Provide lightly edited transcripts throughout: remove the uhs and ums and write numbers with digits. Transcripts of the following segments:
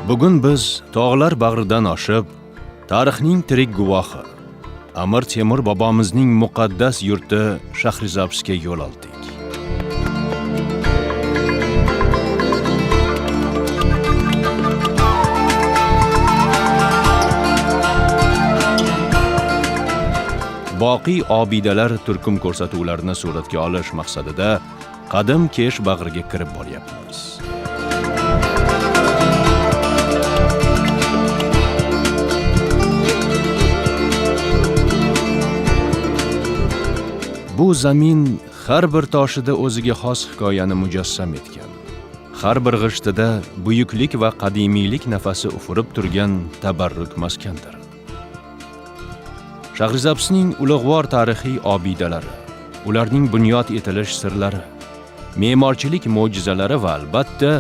Bugun biz tog'lar bag'ridan oshib, tarixning tirik guvohi Amir Temur bobomizning muqaddas yurti Shahrisabzga yo'l oldik. Boqiy obidalar turkum ko'rsatuvlarini suratga olish maqsadida qadim Kesh bag'riga kirib boryapmiz. Bu zamin har bir toshida o'ziga xos hikoyani mujassam etgan. Har bir g'ishtida buyuklik va qadimiylik nafasi ufurib turgan tabarruk maskandir. Shahrisabzning ulug'vor tarixiy obidalari, ularning bunyod etilish sirlari, me'morchilik mo'jizalari va albatta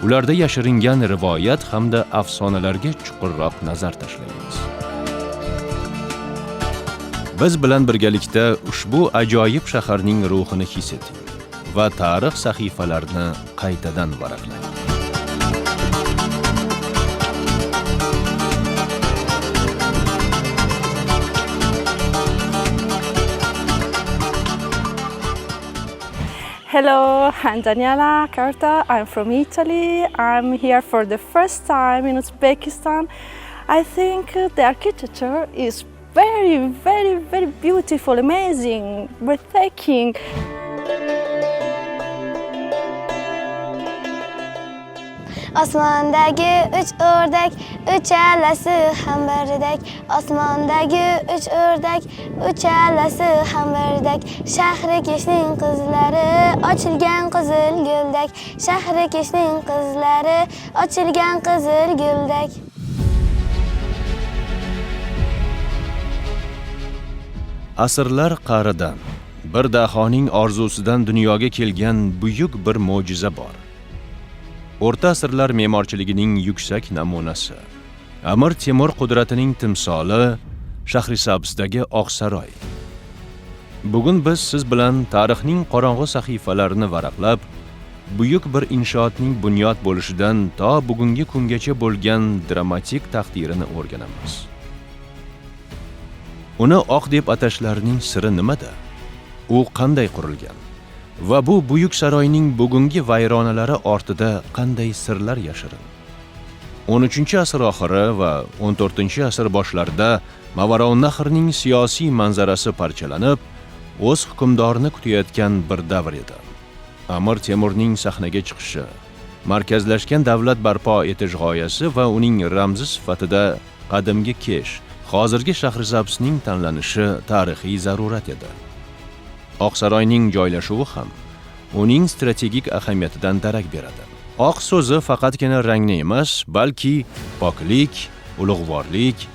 ularda yashiringan rivoyat hamda afsonalarga chuqurroq nazar tashlaymiz. Biz bilan birgalikda ushbu ajoyib shaharning ruhini his eting va tarix sahifalarini qaytadan varaqlang. Hello, I'm Daniela Carta. I'm from Italy. I'm here for the first time in Uzbekistan. I think the architecture is very, very, very beautiful, amazing, breathtaking. Osmondagi uch o'rdak, uchalasi ham birdek. Osmondagi uch o'rdak, uchalasi ham birdek. Shahri Keshning qizlari ochilgan qizil guldek. Shahri Keshning qizlari ochilgan qizil guldek. Asrlar qa'ridan bir dahoning orzusidan dunyoga kelgan buyuk bir mo'jiza bor. O'rta asrlar me'morchiligining yuksak namunasi, Amir Temur qudratining timsoli Shahrisabzdagi Oqsaroy. Bugun biz siz bilan tarixning qorong'u sahifalarini varaqlab, buyuk bir inshootning bunyod bo'lishidan to bugungi kungacha bo'lgan dramatik taqdirini o'rganamiz. Uni oq deb atashlarining siri nimada? U qanday qurilgan? Va bu buyuk saroyning bugungi vayronalari ortida qanday sirlar yashirin? 13-asr oxiri va 14-asr boshlarida Mavaronnahrning siyosiy manzarasi parchalanib, o'z hukmdorini kutayotgan bir davr edi. Amir Temurning sahnaga chiqishi, markazlashgan davlat barpo etish g'oyasi va uning ramzi sifatida qadimgi Kesh, hozirgi Shahrisabzning tanlanishi tarixiy zarurat edi. Oqsaroyning joylashuvi ham uning strategik ahamiyatidan darak beradi. Oq so'zi faqatgina rangni emas, balki poklik, ulug'vorlik,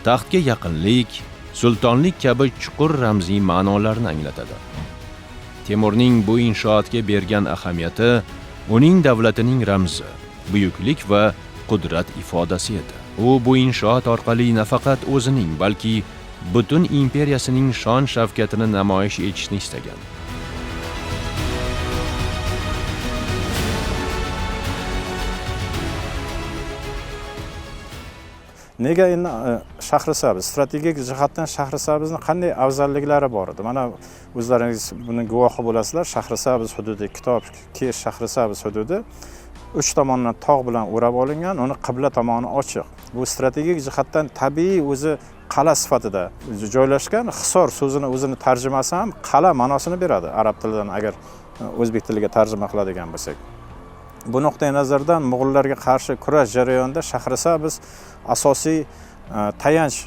taxtga yaqinlik, sultonlik kabi chuqur ramziy ma'nolarni anglatadi. Temurning bu inshootga bergan ahamiyati uning davlatining ramzi, buyuklik va qudrat ifodasi edi. U bu inshoot orqali nafaqat o'zining, balki butun imperiyasining shon-shavkatini namoyish etishni istagan. Nega endi Shahrisabz strategik jihatdan Shahrisabzni qanday afzalliklari bor edi? Mana o'zlaringiz buni guvohi bo'lasizlar. Shahrisabz hududi, Kitob Kesh Shahrisabz hududi uch tomondan tog' bilan o'rab olingan, uni qibla tomoni ochiq. Bu strategik jihatdan tabiiy o'zi qal'a sifatida joylashgan. Hisor so'zini o'zini tarjimasi ham qal'a ma'nosini beradi arab tilidan agar o'zbek tiliga tarjima qiladigan bo'lsak. Bu nuqtai nazardan mo'g'ullarga qarshi kurash jarayonida Shahrisabz asosiy tayanch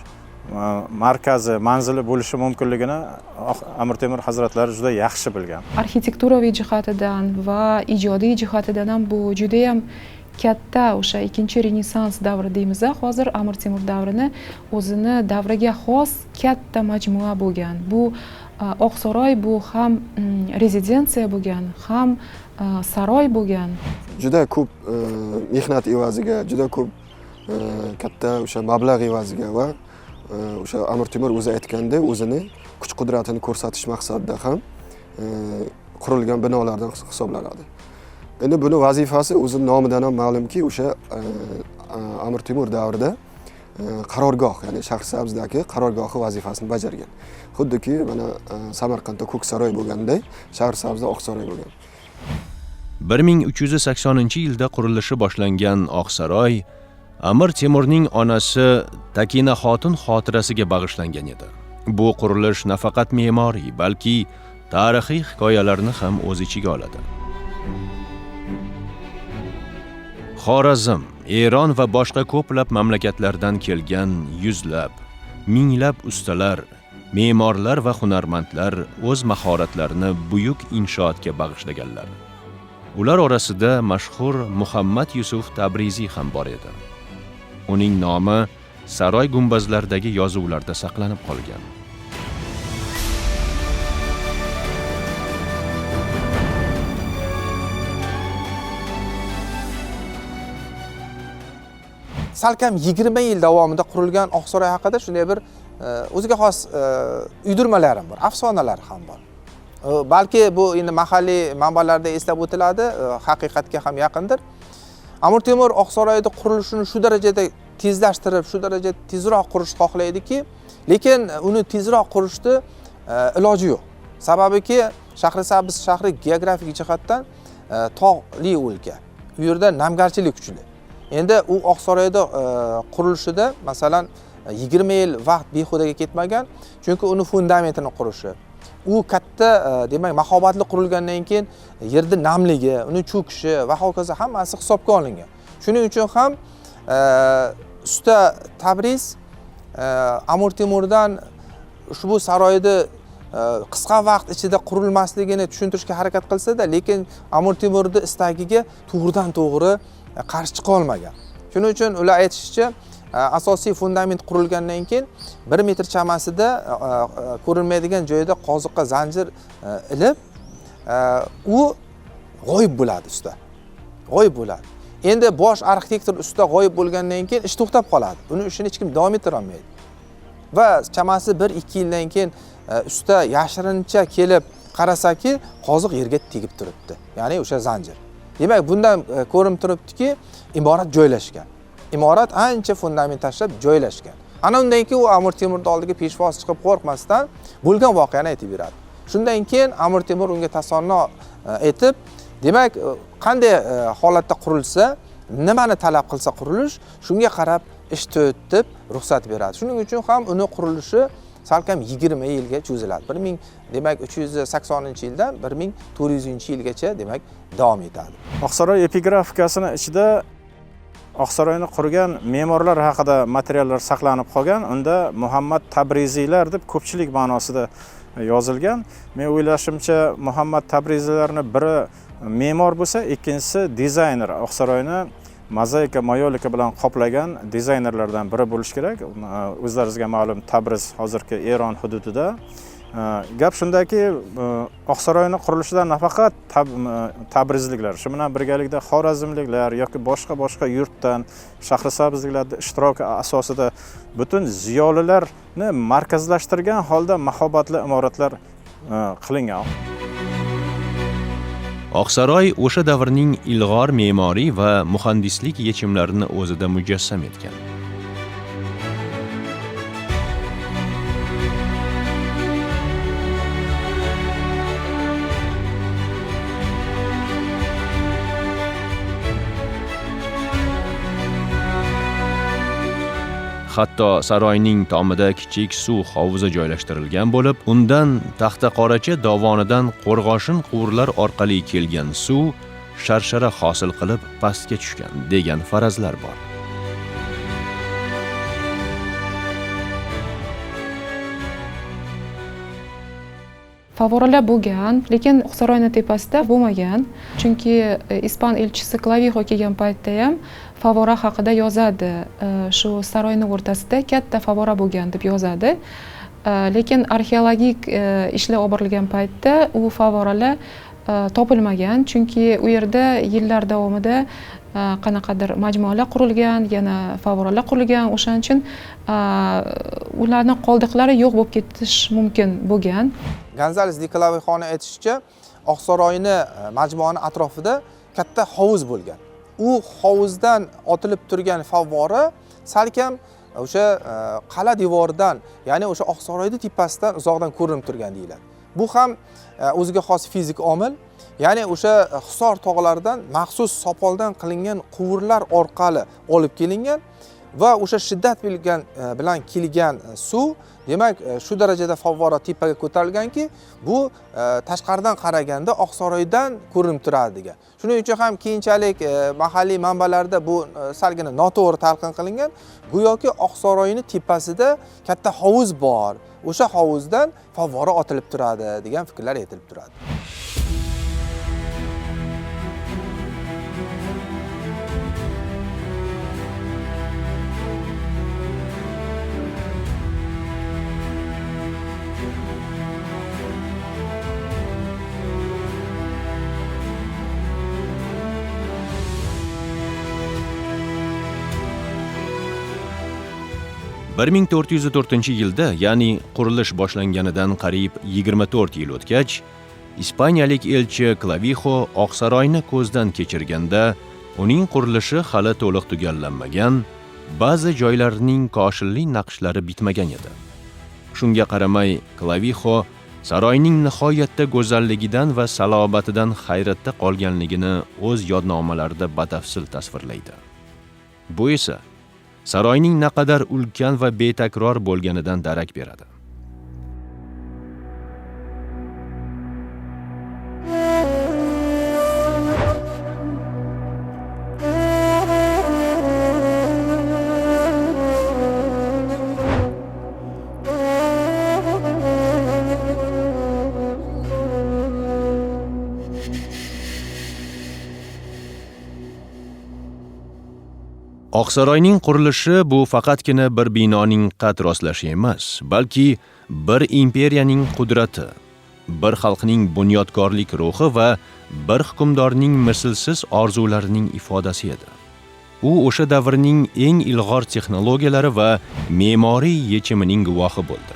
markazi, manzili bo'lishi mumkinligini Amir Temur hazratlari juda yaxshi bilgan. Arxitekturaviy jihatidan va ijodiy jihatidan ham bu juda ham katta o'sha ikkinchi Renessans davri deymiz, hozir Amir Temur davrini o'zini davriga xos katta majmua bo'lgan. Bu Oqsaroy bu ham rezidensiya bo'lgan, ham saroy bo'lgan. Juda ko'p mehnat evaziga, juda ko'p katta o'sha mablag' evaziga va o'sha Amir Temur o'zi aytganda o'zini kuch-qudratini ko'rsatish maqsadida ham qurilgan binolardan hisoblanadi. Endi buni vazifasi o'zi nomidan ham ma'lumki, o'sha Amir Temur davrida qarorgoh, ya'ni Shahrisabzdagi qarorgohi vazifasini bajargan. Xuddiki mana Samarqandda Ko'ksaroy bo'lganday, Shahrisabzda Oqsaroy bo'lgan. 1380-yilda qurilishi boshlangan Oqsaroy Amir Temurning onasi Takina xotin xotirasiga bag'ishlangan edi. Bu qurilish nafaqat me'moriy, balki tarixiy hikoyalarni ham o'z ichiga oladi. Xorazm, Eron va boshqa ko'plab mamlakatlardan kelgan yuzlab, minglab ustalar, me'morlar va hunarmandlar o'z mahoratlarini buyuk inshootga bag'ishlaganlar. Ular orasida mashhur Muhammad Yusuf Tabriziy ham bor edi. Uning nomi saroy gumbazlaridagi yozuvlarda saqlanib qolgan. Salkam 20 yil davomida qurilgan Oqsaroy haqida shunday bir o'ziga xos uydirmalar ham bor, afsonalar ham bor. Balki bu endi mahalliy manbalarda eslab o'tiladi, haqiqatga ham yaqindir. Amir Temur Oqsaroyda qurilishini shu darajada tezlashtirib, shu darajada tezroq qurish xohlaydiki, lekin uni tezroq qurishni iloji yo'q. Sababiki Shahrisabz shahri geografik jihatdan tog'li o'lka. U yerda namgarchilik kuchli. Endi u Oqsaroyda qurilishida masalan 20 yil vaqt behudaga ketmagan, chunki uni fundamentini qurishi, u katta demak mahobatli qurilgandan keyin yerda namligi, uni cho'kishi va hokazo hammasi hisobga olingan. Shuning uchun ham usta Tabriz Amir Temurdan ushbu saroyni qisqa vaqt ichida qurilmasligini tushuntirishga harakat qilsa-da, lekin Amir Temurning istagiga to'g'ridan-to'g'ri qarshi chiqa olmagan. Shuning uchun ular aytishicha, asosiy fundament qurilgandan keyin 1 metr chamasida ko'rinmaydigan joyda qoziqqa zanjir ilib, u g'oyib bo'ladi usta. G'oyib bo'ladi. Endi bosh arxitektor usta g'oyib bo'lgandan keyin ish to'xtab qoladi. Uni ishini hech kim davom ettira olmaydi. Va chamasi 1-2 yildan keyin usta yashirincha kelib qarasaki, qoziq yerga tegib turibdi. Ya'ni o'sha zanjir. Demak, bundan ko'rinib turibdiki, imorat joylashgan. Imorat ancha fundament tashlab joylashgan. Ana undan keyin u Amir Temurning oldiga peshvoz chiqib qo'rqmasdan bo'lgan voqeani aytib beradi. Shundan keyin Amir Temur unga tasanno etib, demak, qanday holatda qurilsa, nimani talab qilsa qurilish, shunga qarab ish deb ruxsat beradi. Shuning uchun ham uni qurilishi salkam 20 yilga cho'ziladi. 1380-yildan 1400-yilgacha demak davom etadi. Oqsaroy epigrafikasini ichida Oqsaroyni qurgan me'morlar haqida materiallar saqlanib qolgan. Unda Muhammad Tabriziylar deb ko'pchilik ma'nosida yozilgan. Men o'ylashimcha Muhammad Tabriziylarning biri me'mor bo'lsa, ikkinchisi dizayner. Oqsaroyni mozaika, mayolika bilan qoplagan dizaynerlardan biri bo'lish kerak. O'zlaringizga ma'lum, Tabriz hozirgi Eron hududida. Gap shundaki, Oqsaroyni qurilishida nafaqat tabrizliklar, shu bilan birgalikda xorazmliklar yoki boshqa-boshqa yurtdan shahrisabzliklarning ishtiroki asosida butun ziyolilarni markazlashtirgan holda mahobatli imoratlar qilingan. Oqsaroy o'sha davrning ilg'or me'moriy va muhandislik yechimlarini o'zida mujassam etgan. Hatto saroyning tomida kichik suv hovuzi joylashtirilgan bo'lib, undan Taxtaqoracha dovonidan qo'rg'oshin quvurlar orqali kelgan suv sharshara hosil qilib pastga tushgan degan farazlar bor. Favoralar bo'lgan, lekin Oqsaroyning tepasida bo'lmagan. Chunki ispan elchisi Klavixo kelgan paytda ham favora haqida yozadi. Shu saroyning o'rtasida katta favora bo'lgan deb yozadi. Lekin arxeologik ishlar olib borilgan paytda u favoralar topilmagan, chunki u yerda yillar davomida qanaqadir majmualar qurilgan, yana favoralar qurilgan. O'shaning uchun ularning qoldiqlari yo'q bo'lib ketish mumkin bo'lgan. Gonzales de Klavixoni aytishicha, Oqsaroyni majmuani atrofida katta hovuz bo'lgan. U hovuzdan otilib turgan favvora salkam o'sha qal'a devoridan, ya'ni o'sha Oqsaroyni tepasidan uzoqdan ko'rinib turgan deyiladi. Bu ham o'ziga xos fizik omil, ya'ni o'sha Hisor tog'laridan maxsus sopoldan qilingan quvurlar orqali olib kelingan va o'sha shiddat bilan kelgan suv, demak, shu darajada favvora tepaga ko'tarilganki, bu tashqaridan qaraganda Oqsaroydan ko'rinib turadi degan. Shuning uchun ham keyinchalik mahalliy manbalarda bu salgina noto'g'ri talqin qilingan, go'yoki Oqsaroyning tepasida katta hovuz bor, o'sha hovuzdan favvora otilib turadi degan fikrlar aytilib turadi. ...1404-yilda, ya'ni qurilish boshlanganidan qariyb 24 yil o'tgach, ispaniyalik elchi Klavixo Oqsaroyni ko'zdan kechirganda, uning qurilishi hali to'liq tugallanmagan, ba'zi joylarining koshilli naqshlari bitmagan edi. Shunga qaramay, Klavixo saroyning nihoyatda go'zalligidan va salobatidan hayratda qolganligini o'z yodnomalarida batafsil tasvirlaydi. Bu esa saroyning naqadar ulkan va betakror bo'lganidan darak beradi. Oqsaroyning qurilishi bu faqatgina bir binoning qad rostlashi emas, balki bir imperiyaning qudrati, bir xalqning bunyodkorlik ruhi va bir hukmdorning mislsiz orzularining ifodasi edi. U o'sha davrning eng ilg'or texnologiyalari va me'moriy yechimining guvohi bo'ldi.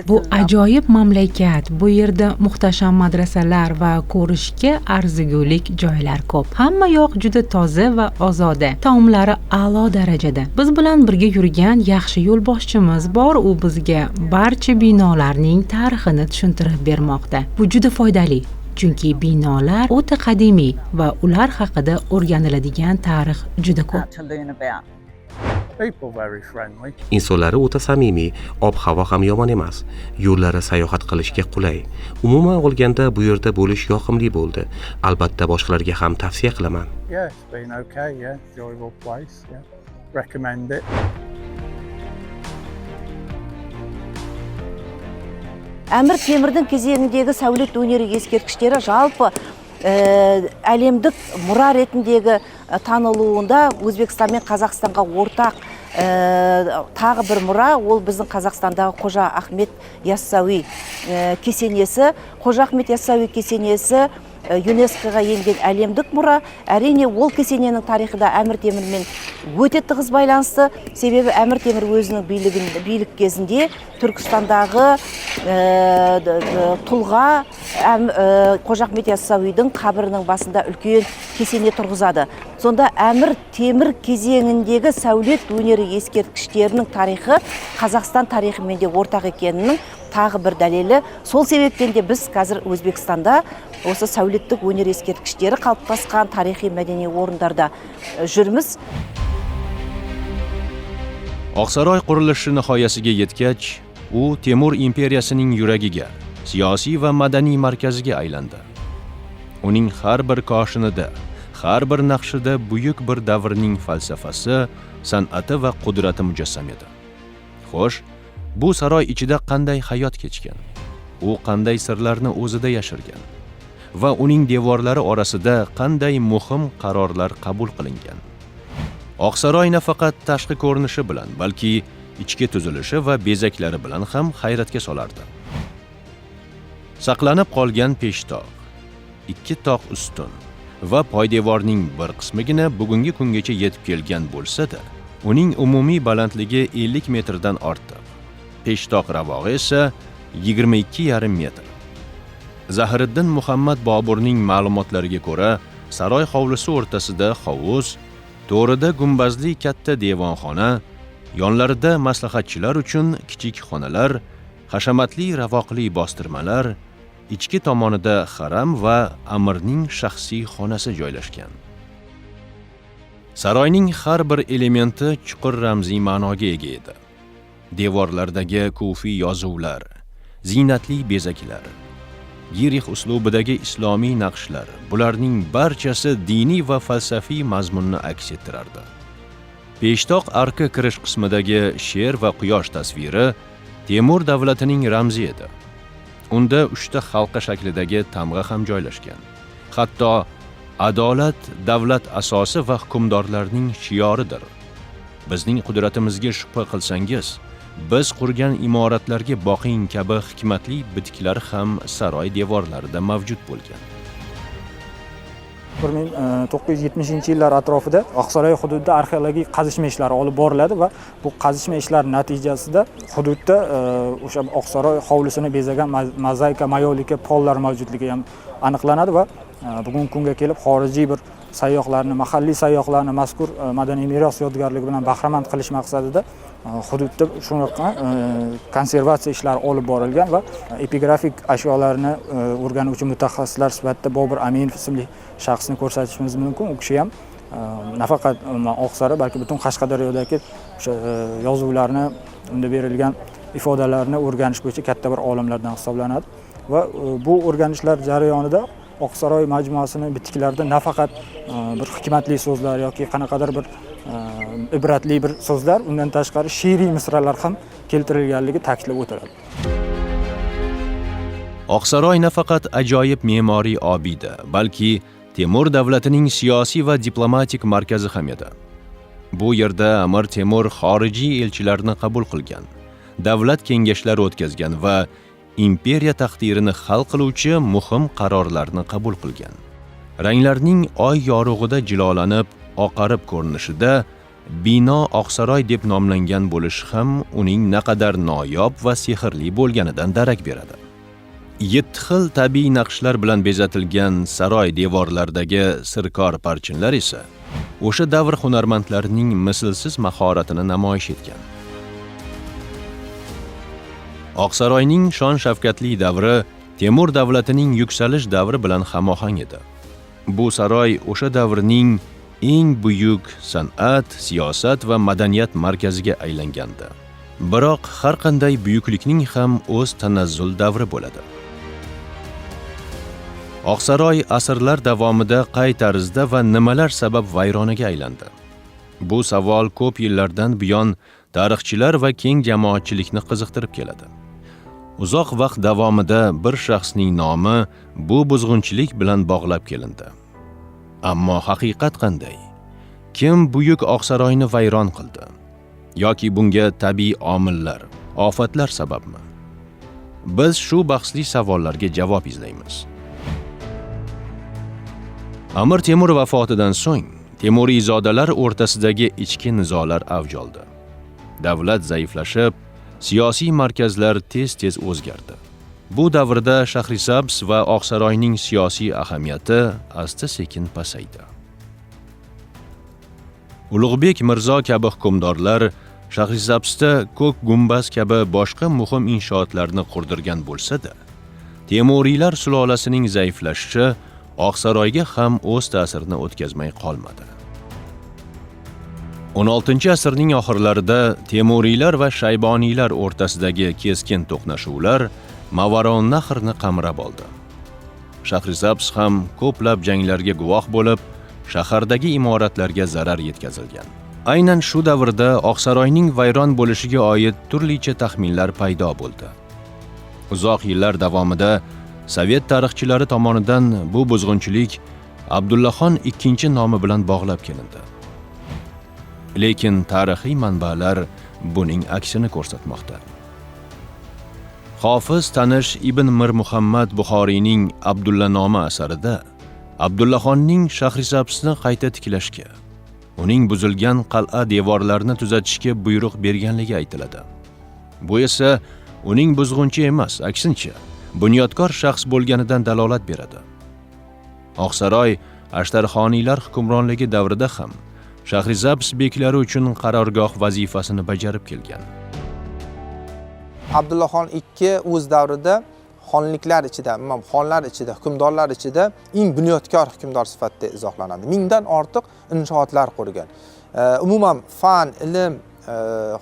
Bu ajoyib mamlakat. Bu yerda muhtasham madrasalar va ko'rishga arzigulik joylar ko'p. Hamma yoq juda toza va ozoda. Taomlari a'lo darajada. Biz bilan birga yurgan yaxshi yo'lboshchimiz bor, u bizga barcha binolarning tarixini tushuntirib bermoqda. Bu juda foydali, chunki binolar o'ta qadimiy va ular haqida o'rganiladigan tarix juda ko'p. Insonlari o'ta samimiy, ob-havo ham yomon emas. Yo'llari sayohat qilishga qulay. Umuman olganda bu yerda bo'lish yoqimli bo'ldi. Albatta boshqalarga ham tavsiya qilaman. Әмір Темірдің кезеңіндегі сәулет өнері ескерткіштері жалпы әлемдік мұра ретіндегі танылуында Өзбекстан мен Қазақстанға ортақ тағы бір мұра, ол біздің Қазақстандағы Қожа Ахмет Яссауи кесенесі. Қожа Ахмет Яссауи кесенесі ЮНЕСКО-ға енген әлемдік мұра. Әрине, ол кесененің тарихы да Әмір Темірмен өте тығыз байланысты. Себебі Әмір Темір өзінің билік кезінде Түркістандағы тұлға Қожа Ахмет Яссауидің қабірінің басында үлкен кесене тұрғызады. Сонда Әмір Темір кезеңіндегі сәулет өнері ескерткіштерінің тарихы Қазақстан тарихымен де ортақ екенінің тағы бір дәлелі. Сол себептен де біз қазір Өзбекстанда осы сәулеттік өнер ескерткіштері қалыптасқан тарихи мәдени орындарда жүрміз. Oqsaroy qurilishi nihoyasiga yetgach, u Temur imperiyasining yuragiga, siyosiy va madaniy markaziga aylandi. Uning har bir koshinida, har bir naqshida buyuk bir davrning falsafasi, san'ati va qudrati mujassam edi. Xo'sh, bu saroy ichida qanday hayot kechgan? U qanday sirlarni o'zida yashirgan? Va uning devorlari orasida qanday muhim qarorlar qabul qilingan? Oqsaroy nafaqat tashqi ko'rinishi bilan, balki ichki tuzilishi va bezaklari bilan ham hayratga solardi. Saqlanib qolgan peshtoq, 2 toq ustun va poydevorning bir qismigina bugungi kungacha yetib kelgan bo'lsa-da, uning umumiy balandligi 50 metrdan ortiq. Peshtoq ravog'i esa 22,5 metr. Zahiriddin Muhammad Boburning ma'lumotlariga ko'ra, saroy hovlisi o'rtasida hovuz, to'rida gumbazli katta devonxona, yonlarida maslahatchilar uchun kichik xonalar, hashamatli ravoqli bostirmalar, ichki tomonida haram va amirning shaxsiy xonasi joylashgan. Saroyning har bir elementi chuqur ramziy ma'noga ega edi. Devorlardagi kufiy yozuvlar, ziynatli bezaklar, girih uslubidagi islomiy naqshlar, bularning barchasi diniy va falsafiy mazmunni aks ettirardi. Peshtoq arka kirish qismidagi sher va quyosh tasviri Temur davlatining ramzi edi. Unda 3 ta halqa shaklidagi tamg'a ham joylashgan. Hatto adolat davlat asosi va hukmdorlarning shioridir. Bizning qudratimizga shubha qilsangiz, biz qurgan imoratlarga boqing kabi hikmatli bitiklar ham saroy devorlarida mavjud bo'lgan. 1970-yillar atrofida Oqsaroy hududida arxeologik qazishma ishlari olib boriladi va bu qazishma ishlar natijasida hududda o'sha Oqsaroy hovlisini bezagan mozaika, mayolika pollar mavjudligi ham aniqlanadi va bugungi kunga kelib xorijiy bir sayyohlarni, mahalliy sayyohlarni mazkur madaniy meros yodgorligi bilan bahramand qilish maqsadida hududda shunaqa konservatsiya ishlari olib borilgan va epigrafik ashyolarni o'rganuvchi mutaxassislar sifatida Bobur Aminov ismli shaxsni ko'rsatishimiz mumkin. U kishi ham nafaqat Oqsaroy, balki butun Qashqadaryodagi o'sha yozuvlarni, unda berilgan ifodalarni o'rganish bo'yicha katta bir olimlardan hisoblanadi va bu o'rganishlar jarayonida Oqsaroy majmuasini bitiklarida nafaqat bir hikmatli so'zlar yoki qanaqadir bir ibratli bir so'zlar, undan tashqari she'riy misralar ham keltirilganligi ta'kidlab o'tiladi. Oqsaroy nafaqat ajoyib me'moriy obida, balki Temur davlatining siyosiy va diplomatik markazi ham edi. Bu yerda Amir Temur xorijiy elchilarni qabul qilgan, davlat kengashlari o'tkazgan va imperiya taqdirini hal qiluvchi muhim qarorlarni qabul qilgan. Ranglarning oy yorug'ida jilolanib, oqarib ko'rinishida bino Oqsaroy deb nomlangan bo'lishi ham uning naqadar noyob va sehrli bo'lganidan darak beradi. 7 xil tabiiy naqshlar bilan bezatilgan saroy devorlaridagi sirkor parchinlar esa o'sha davr hunarmandlarining mislsiz mahoratini namoyish etgan. Oqsaroyning shon-shavkatli davri Temur davlatining yuksalish davri bilan hamohang edi. Bu saroy o'sha davrning eng buyuk san'at, siyosat va madaniyat markaziga aylangandi. Biroq har qanday buyuklikning ham o'z tanazzul davri bo'ladi. Oqsaroy asrlar davomida qay tarzda va nimalar sabab vayronaga aylandi? Bu savol ko'p yillardan buyon tarixchilar va keng jamoatchilikni qiziqtirib keladi. Uzoq vaqt davomida bir shaxsning nomi bu buzg'unchilik bilan bog'lab kelindi. Ammo haqiqat qanday? Kim buyuk Oqsaroyni vayron qildi? Yoki bunga tabiiy omillar, ofatlar sababmi? Biz shu bahsli savollarga javob izlaymiz. Amir Temur vafotidan so'ng Temuriyzodalar o'rtasidagi ichki nizolar avj oldi. Davlat zaiflashib, siyosiy markazlar tez-tez o'zgardi. Bu davrda Shahrisabz va Oqsaroyning siyosiy ahamiyati asta-sekin pasaydi. Ulug'bek Mirzo kabi hukmdorlar Shahrisabzda ko'k gumbaz kabi boshqa muhim inshootlarni qurdirgan bo'lsa-da, Temuriylar sulolasining zaiflashishi Oqsaroyga ham o'z ta'sirini o'tkazmay qolmadi. 16-asrning oxirlarida Temuriylar va Shayboniylar o'rtasidagi keskin to'qnashuvlar Mavaronnahrni qamrab oldi. Shahrisabz ham ko'plab janglarga guvoh bo'lib, shahardagi imoratlarga zarar yetkazilgan. Aynan shu davrda Oqsaroyning vayron bo'lishiga oid turlicha taxminlar paydo bo'ldi. Uzoq yillar davomida Sovet tarixchilari tomonidan bu buzg'unchilik Abdullaxon II nomi bilan bog'lab kelindi. Lekin tarixiy manbalar buning aksini ko'rsatmoqda. Hofiz tanish Ibn Mir Muhammad Buxoriyning Abdullanoma asarida Abdullaxonning Shahrisabzni qayta tiklashga, uning buzilgan qal'a devorlarini tuzatishga buyruq berganligi aytiladi. Bu esa uning buzg'unchi emas, aksincha, bunyodkor shaxs bo'lganidan dalolat beradi. Oqsaroy Ashtarxoniylar hukmronligi davrida ham Shahrisabz beklari uchun qarorgoh vazifasini bajarib kelgan. Abdullaxon II o'z davrida xonliklar ichida, umuman xonlar ichida, hukmdorlar ichida eng bunyodkor hukmdor sifatida izohlanadi. 1000dan ortiq inshootlar qurgan. Umuman fan, ilm,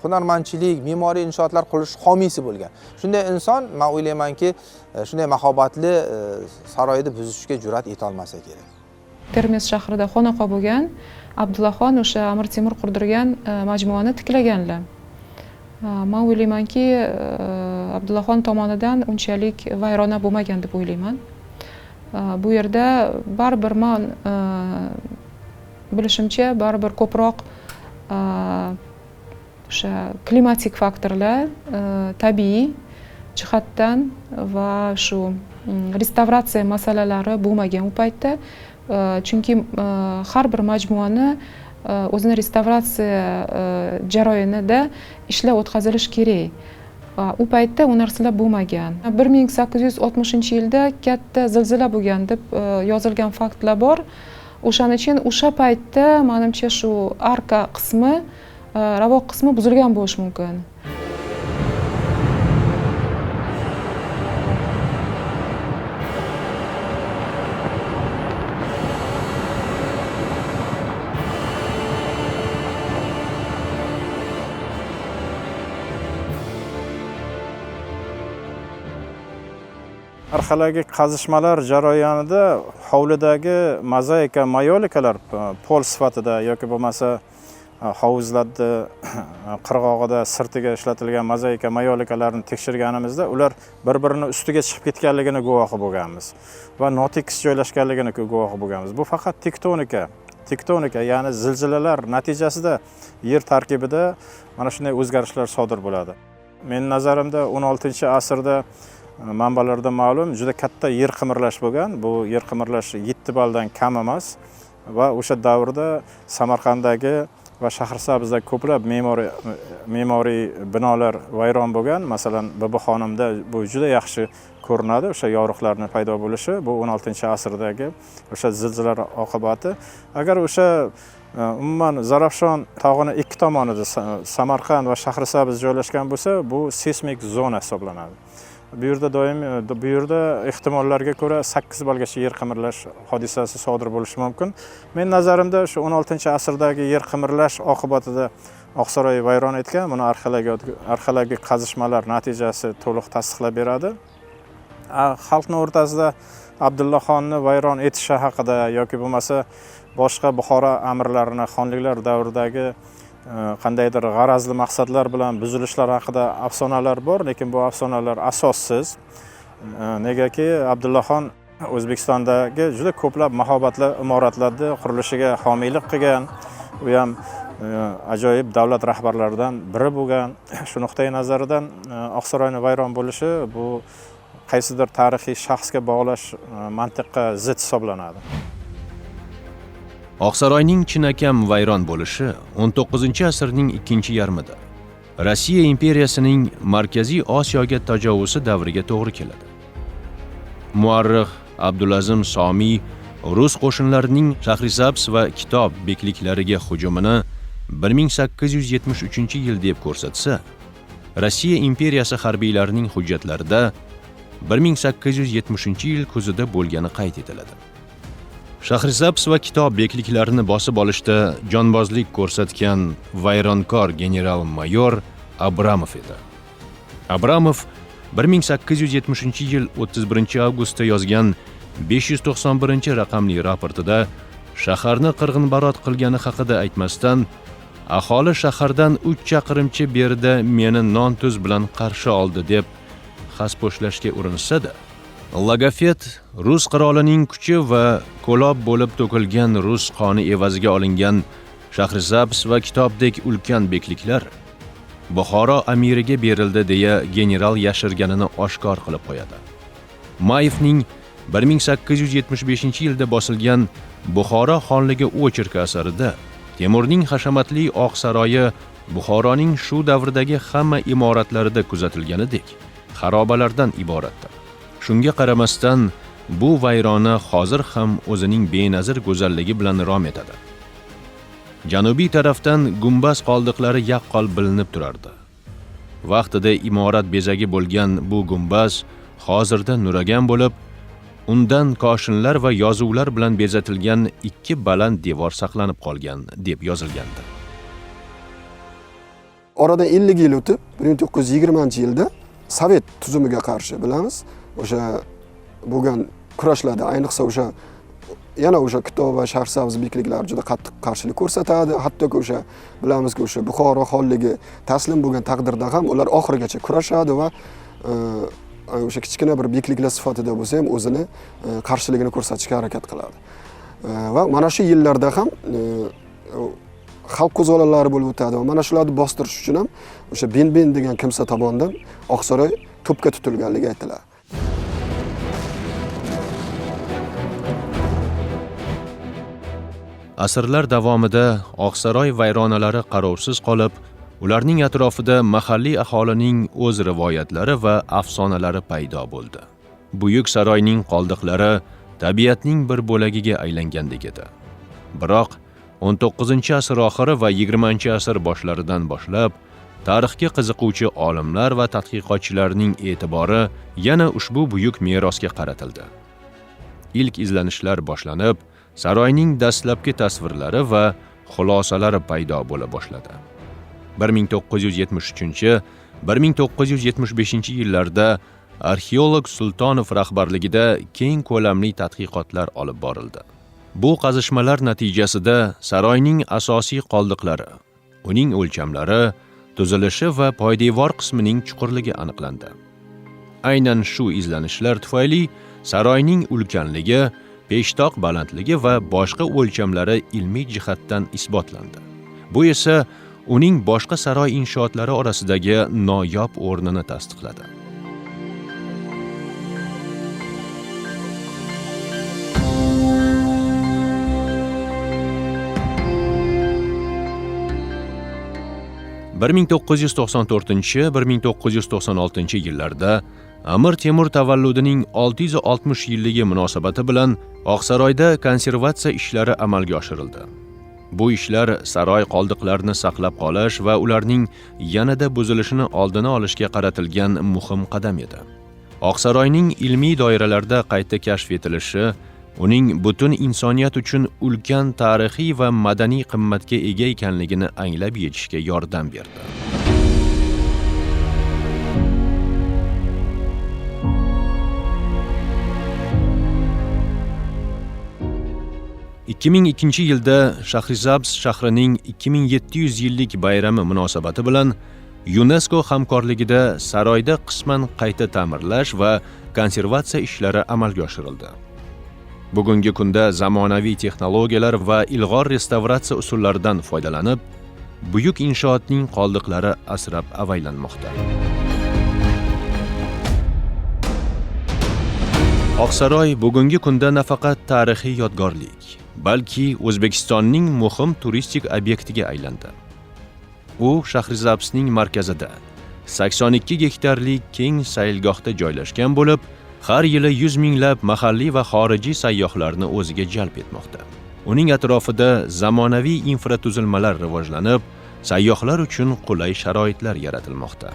hunarmandchilik, me'moriy inshootlar qurish homiysi bo'lgan. Shunday inson, men o'ylaymanki, shunday mahobatli saroyni buzishga jur'at eta olmasa kerak. Termiz shahrida xonaqo bo'lgan Abdullaxon o'sha Amir Temur qurdirgan majmuani tiklaganlar. Men o'ylaymanki, Abdullaxon tomonidan unchalik vayrona bo'lmagan deb o'ylayman. Bu yerda baribir men bilishimcha baribir ko'proq o'sha klimatik faktorlar, tabiiy jihatdan va shu restavratsiya masalalari bo'lmagan u paytda. Chunki har bir majmuani o'zini restavratsiya jarayonida ishlar o'tkazilishi kerak. U paytda u narsalar bo'lmagan. 1860-yilda katta zilzila bo'lgan deb yozilgan faktlar bor. O'shaning uchun o'sha paytda menimcha shu arka qismi, ravoq qismi buzilgan bo'lishi mumkin. Arxeologik qazishmalar jarayonida hovlidagi mozaika, mayolikalar pol sifatida yoki bo'lmasa hovuzlarda qirg'og'ida sirtiga ishlatilgan mozaika mayolikalarni tekshirganimizda ular bir-birini ustiga chiqib ketganligini guvohi bo'lganmiz va notekis joylashganligini guvohi bo'lganmiz. Bu faqat tektonika, ya'ni zilzilalar natijasida yer tarkibida mana shunday o'zgarishlar sodir bo'ladi. Mening nazarimda 16-asrda manbalarda ma'lum juda katta yer qimirlash bo'lgan. Bu yer qimirlash 7 balldan kam emas va o'sha davrda Samarqanddagi va Shahrisabzdagi ko'plab me'moriy binolar vayron bo'lgan. Masalan, Bibixonimda bu juda yaxshi ko'rinadi, o'sha yoriqlarning paydo bo'lishi bu 16-asrdagi o'sha zilzilalar oqibati. Agar o'sha umuman Zarafshon tog'ini ikki tomonida Samarqand va Shahrisabz joylashgan bo'lsa, bu seysmik zona hisoblanadi. Bu yerda doim, bu yerda ehtimollarga ko'ra 8 ballgacha yer qimirlash hodisasi sodir bo'lishi mumkin. Men nazarimda shu 16-asrdagi yer qimirlash oqibatida Oqsaroy vayron etgan, buni arxeologik qazishmalar natijasi to'liq tasdiqlab beradi. Xalqning o'rtasida Abdullaxonni vayron etishi haqida yoki bo'lmasa boshqa Buxoro amirlarini xonliklar davridagi qandaydir g'arazli maqsadlar bilan buzilishlar haqida afsonalar bor, lekin bu afsonalar asossiz. Negaki Abdullaxon O'zbekistondagi juda ko'plab mahobatli imoratlarni qurilishiga homiylik qilgan, u ham ajoyib davlat rahbarlaridan biri bo'lgan. Shu nuqtai nazaridan Oqsaroyning vayron bo'lishi bu qaysidir tarixiy shaxsga bog'lash mantiqqa zid hisoblanadi. Oqsaroyning chinakam vayron bo'lishi 19-asrning ikkinchi yarmida Rossiya imperiyasining Markaziy Osiyoga tajovuzi davriga to'g'ri keladi. Muarrix Abdulazim Somiy rus qo'shinlarining Shahrisabz va Kitob bekliklariga hujumini 1873-yil deb ko'rsatsa, Rossiya imperiyasi harbiylarining hujjatlarida 1870-yil kuzida bo'lgani qayd etiladi. Shahrisabz va Kitob bekliklarini bosib olishda jonbozlik ko'rsatgan vayronkor general-mayor Abramov edi. Abramov 1870-yil 31-avgustda yozgan 591 raqamli raportida shaharni qirg'inbarot qilgani haqida aytmasdan, aholi shahardan 3 chaqirimcha berida meni non-tuz bilan qarshi oldi deb xaspo'shlashga urinsa-da, Logofet rus qirolining kuchi va ko'lob bo'lib to'kilgan rus qoni evaziga olingan Shahrisabz va Kitobdek ulkan bekliklar Buxoro amiriga berildi deya general yashirganini oshkor qilib qo'yadi. Mayevning 1875-yilda bosilgan Buxoro xonligi ocherki asarida Temurning hashamatli Oq saroyi Buxoroning shu davrdagi hamma imoratlarida kuzatilganidek xarobalardan iboratdir. Shunga qaramasdan bu vayrona hozir ham o'zining benazir go'zalligi bilan rom etadi. Janubiy tarafdan gumbaz qoldiqlari yaqqol bilinib turardi. Vaqtida imorat bezagi bo'lgan bu gumbaz hozirda nuragan bo'lib, undan koshinlar va yozuvlar bilan bezatilgan ikki baland devor saqlanib qolgan deb yozilgandi. Oradan 50 yil o'tib, 1920-yilda Sovet tuzumiga qarshi bilamiz, o'sha bo'lgan kurashlarda, ayniqsa o'sha yana o'sha Kitob va Shahrisabz bekliklari juda qattiq qarshilik ko'rsatadi. Hattoki o'sha bilamizki, o'sha Buxoro xonligi taslim bo'lgan taqdirda ham ular oxirigacha kurashadi va o'sha kichkina bir bekliklar sifatida bo'lsa ham o'zini qarshiligini ko'rsatishga harakat qiladi. Va mana shu yillarda ham xalq qo'zg'olonlari bo'lib o'tadi va mana shularni bostirish uchun ham o'sha Benben degan kimsa tomonidan Oqsaroy to'pga tutilganligi aytiladi. Asrlar davomida Oqsaroy vayronalari qarovsiz qolib, ularning atrofida mahalliy aholining o'z rivoyatlari va afsonalari paydo bo'ldi. Buyuk saroyning qoldiqlari tabiatning bir bo'lagiga aylangandek edi. Biroq 19-asr oxiri va 20-asr boshlaridan boshlab tarixga qiziquvchi olimlar va tadqiqotchilarning e'tibori yana ushbu buyuk merosga qaratildi. Ilk izlanishlar boshlanib, saroyning dastlabki tasvirlari va xulosalari paydo bo'la boshladi. 1973-1975 yillarda arxeolog Sultonov rahbarligida keng ko'lamli tadqiqotlar olib borildi. Bu qazishmalar natijasida saroyning asosiy qoldiqlari, uning o'lchamlari, tuzilishi va poydevor qismining chuqurligi aniqlandi. Aynan shu izlanishlar tufayli saroyning ulkanligi, peshtoq balandligi va boshqa o'lchamlari ilmiy jihatdan isbotlandi. Bu esa uning boshqa saroy inshootlari orasidagi noyob o'rnini tasdiqladi. ...1994-1996 yillarda Amir Temur tavalludining 660 yilligi munosabati bilan Oqsaroyda konservatsiya ishlari amalga oshirildi. Bu ishlar saroy qoldiqlarini saqlab qolish va ularning yanada buzilishini oldini olishga qaratilgan muhim qadam edi. Oqsaroyning ilmiy doiralarda qayta kashf etilishi uning butun insoniyat uchun ulkan tarixiy va madaniy qimmatga ega ekanligini anglab yetishga yordam berdi. ...2002-yilda Shahrisabz shahrining 2700 yillik bayrami munosabati bilan UNESCO hamkorligida saroyda qisman qayta ta'mirlash va konservatsiya ishlari amalga oshirildi. Bugungi kunda zamonaviy texnologiyalar va ilg'or restavratsiya usullaridan foydalanib, buyuk inshootning qoldiqlari asrab avaylanmoqda. Oqsaroy bugungi kunda nafaqat tarixiy yodgorlik, balki O'zbekistonning muhim turistik obyektiga aylandi. U Shahrisabzning markazida 82 gektarli keng saylgohda joylashgan bo'lib, har yili 100 minglab mahalliy va xorijiy sayyohlarni o'ziga jalb etmoqda. Uning atrofida zamonaviy infratuzilmalar rivojlanib, sayyohlar uchun qulay sharoitlar yaratilmoqda.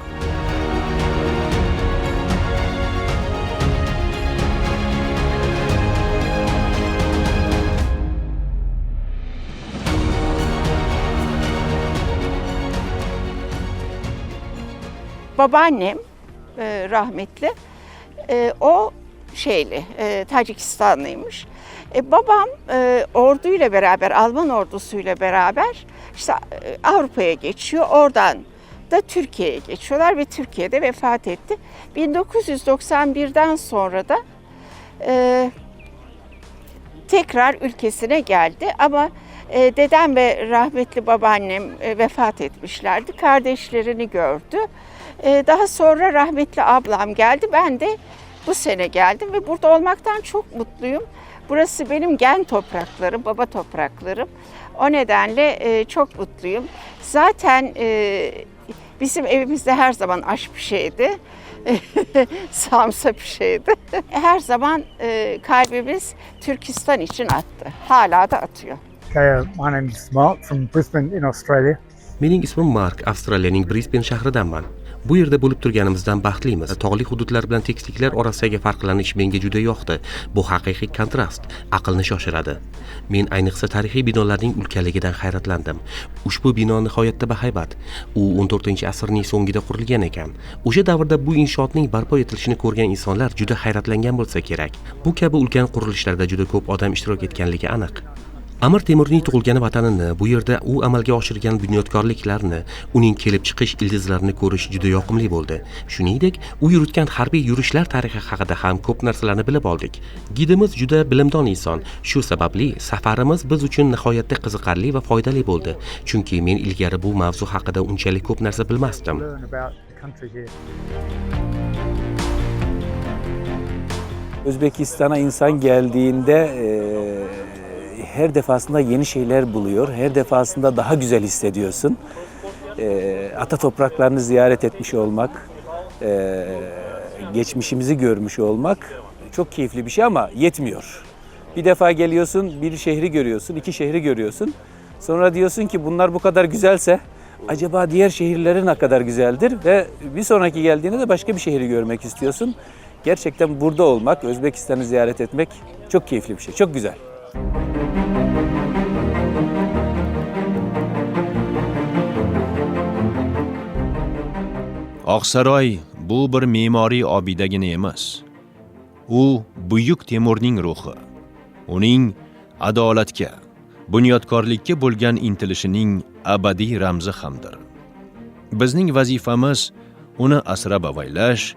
Babaannem rahmetli, o şeyli, Tacikistanlıymış. Babam orduyla beraber, Alman ordusuyla beraber işte Avrupa'ya geçiyor. Oradan da Türkiye'ye geçiyorlar ve Türkiye'de vefat etti. 1991'den sonra da tekrar ülkesine geldi ama Dedem ve rahmetli babaannem vefat etmişlerdi. Kardeşlerini gördü. Daha sonra rahmetli ablam geldi. Ben de bu sene geldim ve burada olmaktan çok mutluyum. Burası benim gen topraklarım, baba topraklarım. O nedenle çok mutluyum. Zaten bizim evimizde her zaman aş pişeydi. Samsa pişeydi. Her zaman kalbimiz Türkistan için attı. Hala da atıyor. Okay, my name is Mark from Brisbane in Australia. Mening ismim Mark, Avstraliyaning Brisbane shahridanman. Bu yerda bo'lib turganimizdan baxtlimiz. Tog'li hududlar bilan tekisliklar orasidagi farqlanish menga juda yoqdi. Bu haqiqiy kontrast, aqlni shoshiradi. Men ayniqsa tarixiy binolarning ulkanligidan hayratlandim. Ushbu bino nihoyatda bahaybat. U 14-asrning so'ngida qurilgan ekan. O'sha davrda bu inshootning barpo etilishini ko'rgan insonlar juda hayratlangan bo'lsa kerak. Bu kabi ulkan qurilishlarda juda ko'p odam ishtirok etganligi aniq. Amir Temurning tug'ilgan vatanini, bu yerda u amalga oshirgan bunyodkorliklarni, uning kelib chiqish ildizlarini ko'rish juda yoqimli bo'ldi. Shuningdek, u yuritgan harbiy yurishlar tarixi haqida ham ko'p narsalarni bilib oldik. Gidimiz juda bilimdon inson. Shu sababli safarimiz biz uchun nihoyatda qiziqarli va foydali bo'ldi. Chunki men ilgari bu mavzu haqida unchalik ko'p narsa bilmasdim. Özbekistan'a insan geldiğinde her defasında yeni şeyler buluyor. Her defasında daha güzel hissediyorsun. Ata topraklarını ziyaret etmiş olmak, geçmişimizi görmüş olmak çok keyifli bir şey ama yetmiyor. Bir defa geliyorsun, bir şehri görüyorsun, iki şehri görüyorsun. Sonra diyorsun ki bunlar bu kadar güzelse acaba diğer şehirleri ne kadar güzeldir? Ve bir sonraki geldiğinde de başka bir şehri görmek istiyorsun. Gerçekten burada olmak, Özbekistan'ı ziyaret etmek çok keyifli bir şey, çok güzel. Oqsaroy bu bir me'moriy obidagina emas. U buyuk Temurning ruhi, uning adolatga, bunyodkorlikka bo'lgan intilishining abadiy ramzi hamdir. Bizning vazifamiz uni asrab avaylash,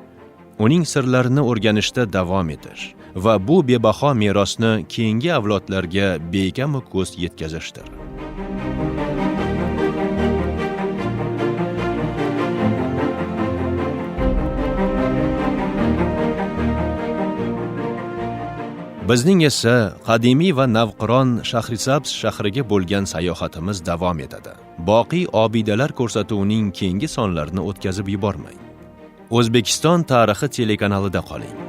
uning sirlarini o'rganishda davom etish va bu bebaho merosni keyingi avlodlarga bekamu ko'z yetkazishdir. Bizning esa qadimiy va navqiron Shahrisabz shahriga bo'lgan sayohatimiz davom etadi. Boqiy obidalar ko'rsatuvining keyingi sonlarini o'tkazib yubormang. O'zbekiston tarixi telekanalida qoling.